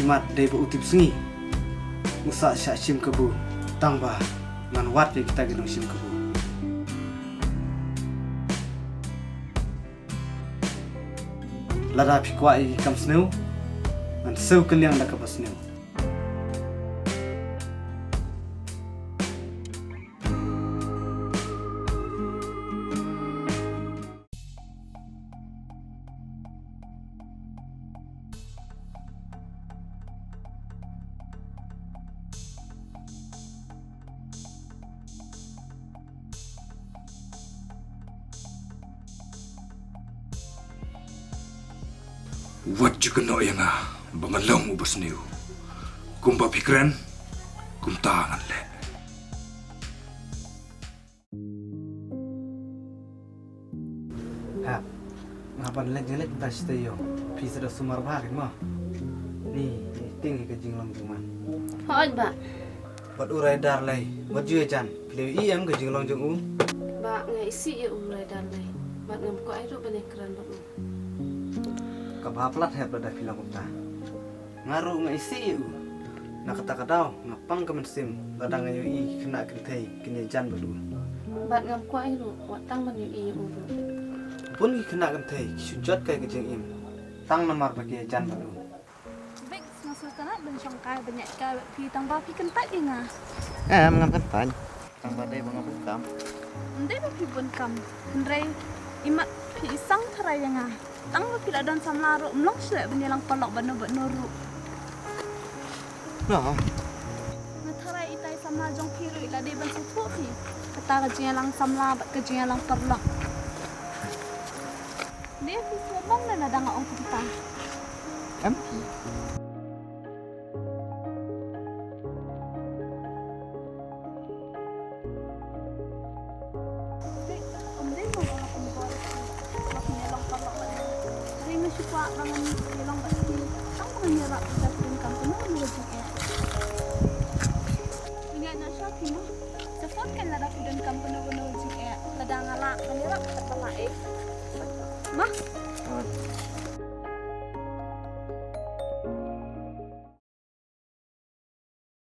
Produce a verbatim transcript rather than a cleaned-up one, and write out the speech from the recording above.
Mat dei ba u tip sngi u sah shah shim kabu, tang ba ngan wad ïa kita ki nongshim kabu. Lada phi kwah ïa ki kam sniew, ngan siew kylliang da kaba sniew. Wat ju kynnoh ïa nga ba nga long uba sniew. Kumba phi kren, kumta ngan leh. Hap, nga ban leit, nga leit mynta sha taïew. Phi sa da sumar bha kin mo. Ni, ni tieng ïa ka jinglong jong man. Hooid bah. Bad u Raidar lei, wat ju ïajan. Phi la ïohi em ka jinglong jong u? Bah, nga isih ïa u Raidar lei. Bad ngam kwah ei ruh ban ïakren bad u. Kaba palat hep lada phi long kumta. Nga ruh nga isih ïa u. Na kata ka daw nga pang ka mynsiem lada nga ïohi ki khynnah kynthei kin ïajan bad u. Bad ngam kwah ei ruh wat tang ban ïohi ïa u ruh. Bun ki khynnah kynthei ki shu jot kai ka jingim tang namar ba ki ïajan bad u. Bek, nga sngewtynnat ban shong kai ban ïaid kai bad phi tang ba phi kyntait ïa nga. Em, ngam kyntait. Tang ba dei ba nga bun kam. Ym dei ba phi bun kam. Hynrei imat phi i sang tharai ïa nga. Tang ba phi la don samla ruh ym long shuh ban ïalang paralok bad no bad no ruh. No. Nga tharai itai samla jong phi ruh i la dei ban sngewthuh phi. Kata ka jingïalang samla bad ka jingïalang paralok. Dei phi sngewbang ne lada nga ong kumta? Em. Dei, ym dei ba nga ong bor ba phin ïalong paralok bad nga. Hynrei nga shu kwah ba ngan ïalong bad phi tang ba ngan ïarap ïa ka donkam kano kano ka jingeh. Nga ïaid noh sha phi mo. Sa phone kan lada phi donkam kano kano ka jingeh. Lada nga lah ngan ïarap katba lah eh. Ma.